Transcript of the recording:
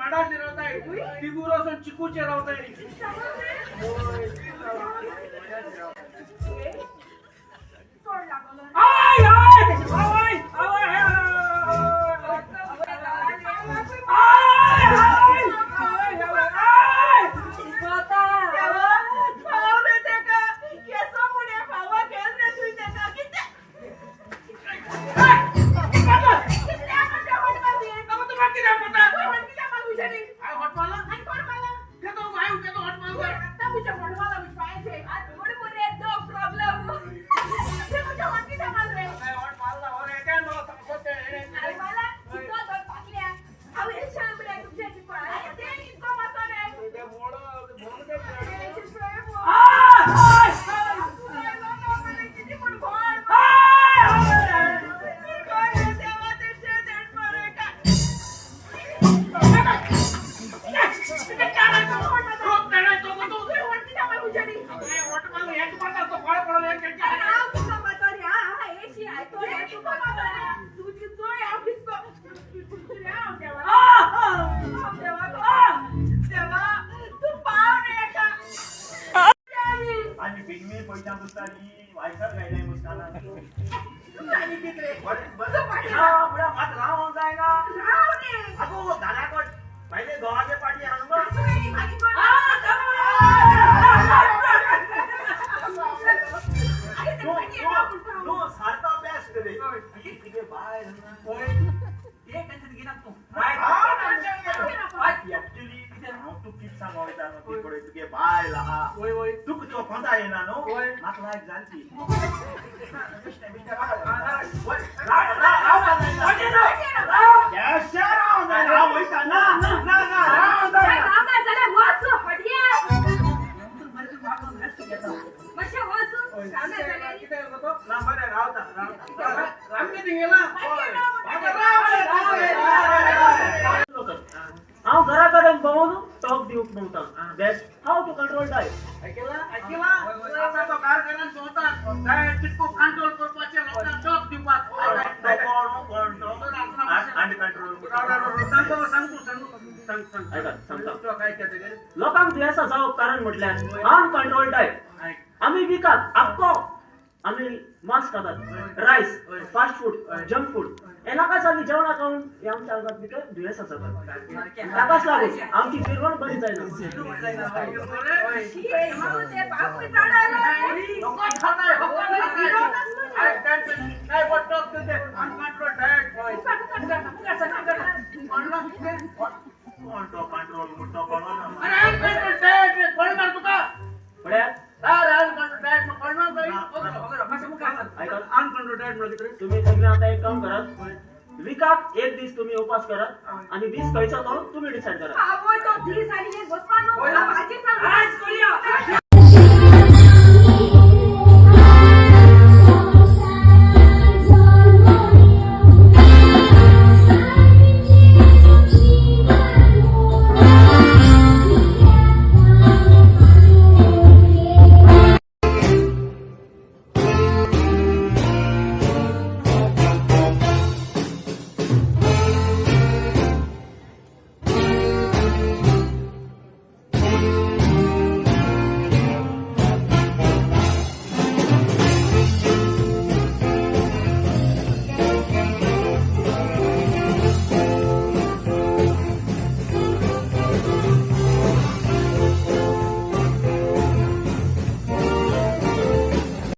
माडाचेर रावताय, तिगूर वचून चिकूचेर रावताय. चोड लागलो. I I आवय आवय I I आवय I. फाव रे तेका, केसो म्हणे फावा केल रे तुवें तेका. कितें कितें म्हणटा हट मारली? तुका कितें म्हणटा? हट कित्याक मारली तुज्यांनी? हांवें हट मारला? आनी कोण मारला? तेतो हांवें तेतो हट मारला. आतां म्हज्या हट मारला म्हज्या पांयाचेर. मुरे दो प्रॉब्लेम. ते म्हज्या हट कित्याक मारले? हांवें हट मारला हो रे, तें म्हाका सांगता तें. अरे मला इतको धर पाकल्या. हांव हे शांबरे तुमच्या चिपळा. ते इतको मारतो रे. ते मोड मोड ते. I I किती पण भोळ. I. देवा ते शेत मरे का. आनी पिगमी पयशां पुसताली वायसार गायले मुस्काना. म्हळ्यार मात रावोंक जायना. आगो, धानाकोट पयले घोवाचे पाटी हाडून तूं सारको बेस्ट रे. तुगे बायल एक्चुअली हांव तुका कितें सांगो वयता न्हू, ती पळय तुगे बायल आहा, तुका तो कोंता येना न्हू, म्हाका लायक जाली ती. राव जायना, हांव वयता. ना ना ना ना, राव जायना. ना, बरें रावता रावता. आमगे थिंगेला. हांव घरा कडेन भोंवन टॉक दिवंक भोंवता, that's how to control diet. आयकला आयकला, आतां तो कारखान्यान भोंवता, डायट कितको कंट्रोल करपाचें लोकांक टॉक दिवपाक. कोण कोण तो आनी कंट्रोल? राव राव राव, सांग सांग तूं, सांग सांग सांग. आयका, सांगता. तो काय केलें? लोकांक दुयेंसां जावप कारण म्हटल्यार अनकंट्रोल डायट. आयक. आमी विकात आख्खो आमी मांस खातात, rice, fast food, junk food, हे नाका जाल्ली जेवणां खावन हे आमच्या आंगात भितर दुयेंसां जातात. ताकाच लागून आमची जिरवण बरी जायना. फकत खाताय, फकत खाताय. काय टॉक दिते अनकंट्रोल डायट. कोण तो कंट्रोल मुट्टो कोण ना? अरे, अनकंट्रोल डायट रे, कळना तुका? म्हळ्यार? अनकंट्रोल डायट कळना. अनकंट्रोल डायट म्हणल्यार कितें? तुम्ही सगळे आता एक काम करात, विकाक एक दीस तुम्ही उपास करात आणि दीस खंयचो तो तुम्ही डिसायड करात. आवय, तो दीस आनी हे बसपा न्हू. आज करूया.